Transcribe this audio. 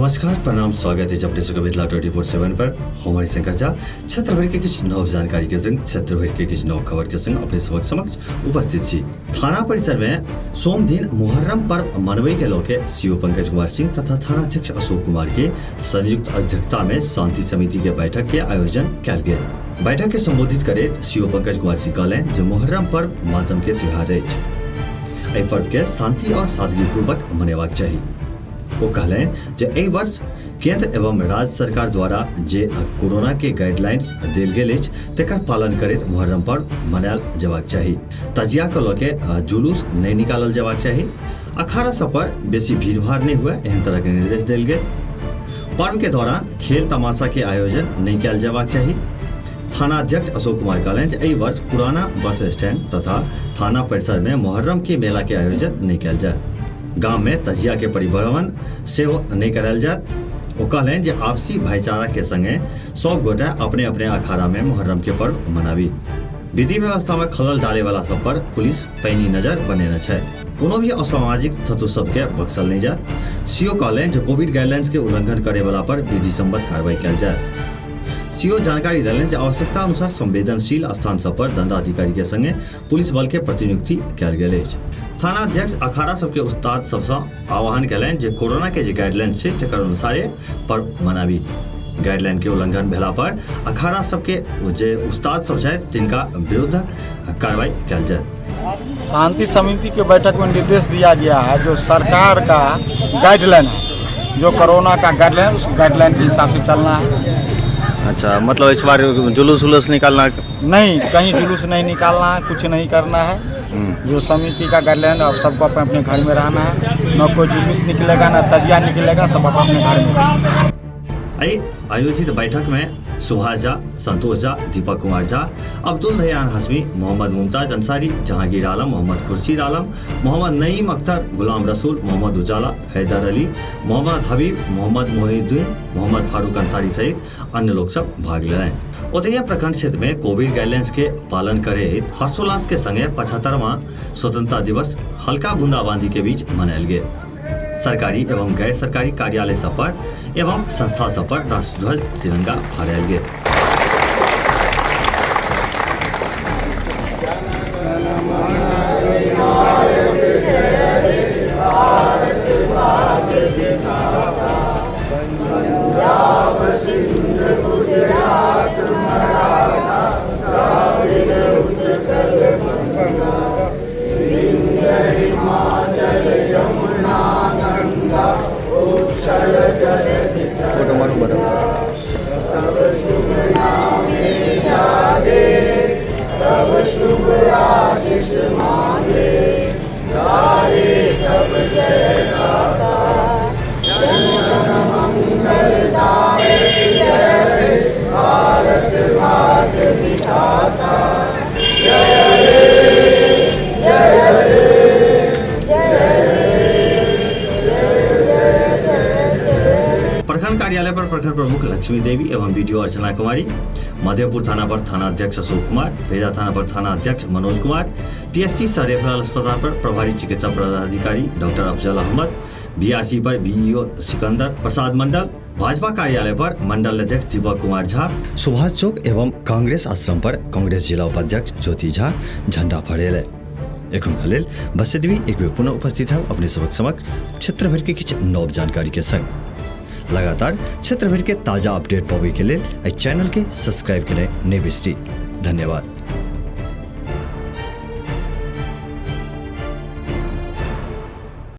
नमस्कार, प्रणाम, स्वागत है अपने सबके मिथिला 24/7 पर। हम हरिशंकर झा क्षेत्र भर के किछु नव जानकारी के संग, क्षेत्र भर के किछु नव खबर के संग अपने सबक समक्ष उपस्थित छी। थाना परिसर में सोम दिन मुहर्रम पर्व मनबै के लऽ के सीओ पंकज कुमार सिंह तथा थानाध्यक्ष अशोक कुमार के संयुक्त अध्यक्षता में शांति समिति के बैठक के आयोजन कयल गेल। बैठक के संबोधित करैत सीओ पंकज कुमार सिंह कहलनि जे मुहर्रम पर्व मातम के त्योहार अछि। एहि पर्व के शांति और सादगी पूर्वक मनेबाक चाही। ओ कहलनि जे एहि वर्ष केंद्र एवं राज्य सरकार द्वारा जे कोरोना के गाइडलाइंस देल गेल अछि तकर पालन करैत मुहर्रम पर्व मनायल जेबाक चाही। तजिया के लऽ के जुलूस नहि निकालल जेबाक चाही। अखाड़ा सब पर बेसी भीड़ भाड़ नहि हुए, एहन तरह के निर्देश देल गेल। पर्व के दौरान खेल तमाशा के आयोजन नहि कयल जेबाक चाही। थाना अध्यक्ष अशोक कुमार कहलनि जे एहि वर्ष पुराना बस स्टैंड तथा थाना परिसर में मुहर्रम के मेला के आयोजन नहि कयल जायत। गाम में तजिया के परिभ्रमण सेहो नहि करायल जायत। ओ कहलनि जे आपसी भाईचारा के संगे सब गोटे अपने अपने अखाड़ा में मुहर्रम के पर्व मनाबी। विधि व्यवस्था में खलल डाले वाला सब पर पुलिस पैनी नजर बनेने छै। कोनो भी असामाजिक तत्व सबके बख्शल नहि जायत। सीओ कहलनि जे कोविड गाइडलाइंस के उल्लंघन करे वाला पर विधि सम्मत कार्रवाई कयल जायत। सीओ जानकारी देलनि जे आवश्यकता अनुसार संवेदनशील स्थान सब पर दंडाधिकारी के संगे पुलिस बल के प्रतिनियुक्ति कयल गेल अछि। थानाध्यक्ष अखाड़ा सबके उस्ताद सबसँ आह्वान कयलनि जे कोरोना के जे गाइडलाइन छै तकर अनुसारे पर्व मनाबी। गाइडलाइन के उल्लंघन भेला पर अखाड़ा सबके जे उस्ताद सब छथि तिनका विरुद्ध कार्रवाई कयल जायत। शांति समिति के बैठक में निर्देश दिया गया है जो सरकार का गाइडलाइन है, जो कोरोना का गाइडलाइन, उस गाइडलाइन के हिसाब से चलना है। अच्छा, मतलब इस बार जुलूस उलूस निकालना नहीं, कहीं जुलूस नहीं निकालना है, कुछ नहीं करना है। जो समिति का गाइडलाइन, अब सबको अपने अपने घर में रहना है। न कोई जुलूस निकलेगा, न तजिया निकलेगा, सब अपने अपने घर में। एहि आयोजित बैठक में सुभाष झा, संतोष झा, दीपक कुमार झा, अब्दुल दयान हाशमी, मोहम्मद मुमताज अंसारी, जहांगीर आलम, मोहम्मद खुर्शीद आलम, मोहम्मद नईम अख्तर, गुलाम रसूल, मोहम्मद उजाला, हैदर अली, मोहम्मद हबीब, मोहम्मद मोहिउद्दीन, मोहम्मद फारूक अंसारी सहित अन्य लोग सब भाग लेलनि। ओतहि प्रखंड क्षेत्र में कोविड गाइडलाइंस के पालन करैत हर्षोल्लास के संगे 75वां स्वतंत्रता दिवस हल्का बूंदाबांदी के बीच मनायल गेल। सरकारी एवं गैर सरकारी कार्यालय सब पर एवं संस्था सब पर राष्ट्रध्वज तिरंगा फहरायल गेल। प्रखंड कार्यालय पर प्रखंड प्रमुख लक्ष्मी देवी एवं बीडीओ अर्चना कुमारी, मधेपुर थाना पर थाना अध्यक्ष अशोक कुमार, भेजा थाना पर थाना अध्यक्ष मनोज कुमार, पीएससी सह रेफरल अस्पताल पर प्रभारी चिकित्सा पदाधिकारी डॉक्टर अफजल अहमद, बीआरसी पर बीईओ सिकंदर प्रसाद मंडल, भाजपा कार्यालय पर मंडल अध्यक्ष दीपक कुमार झा, सुभाष चौक एवं कांग्रेस आश्रम पर कांग्रेस जिला उपाध्यक्ष ज्योति झा झंडा फहरेलनि। एखुनका लेल बस एतबी। एक बेर पुनः उपस्थित है अपने सबक समक्ष क्षेत्र भर के किछु नव जानकारी के संग। लगातार क्षेत्र भर के ताजा अपडेट पाबै के लेल एहि चैनल के सब्सक्राइब केनाइ नहि बिसरी। धन्यवाद।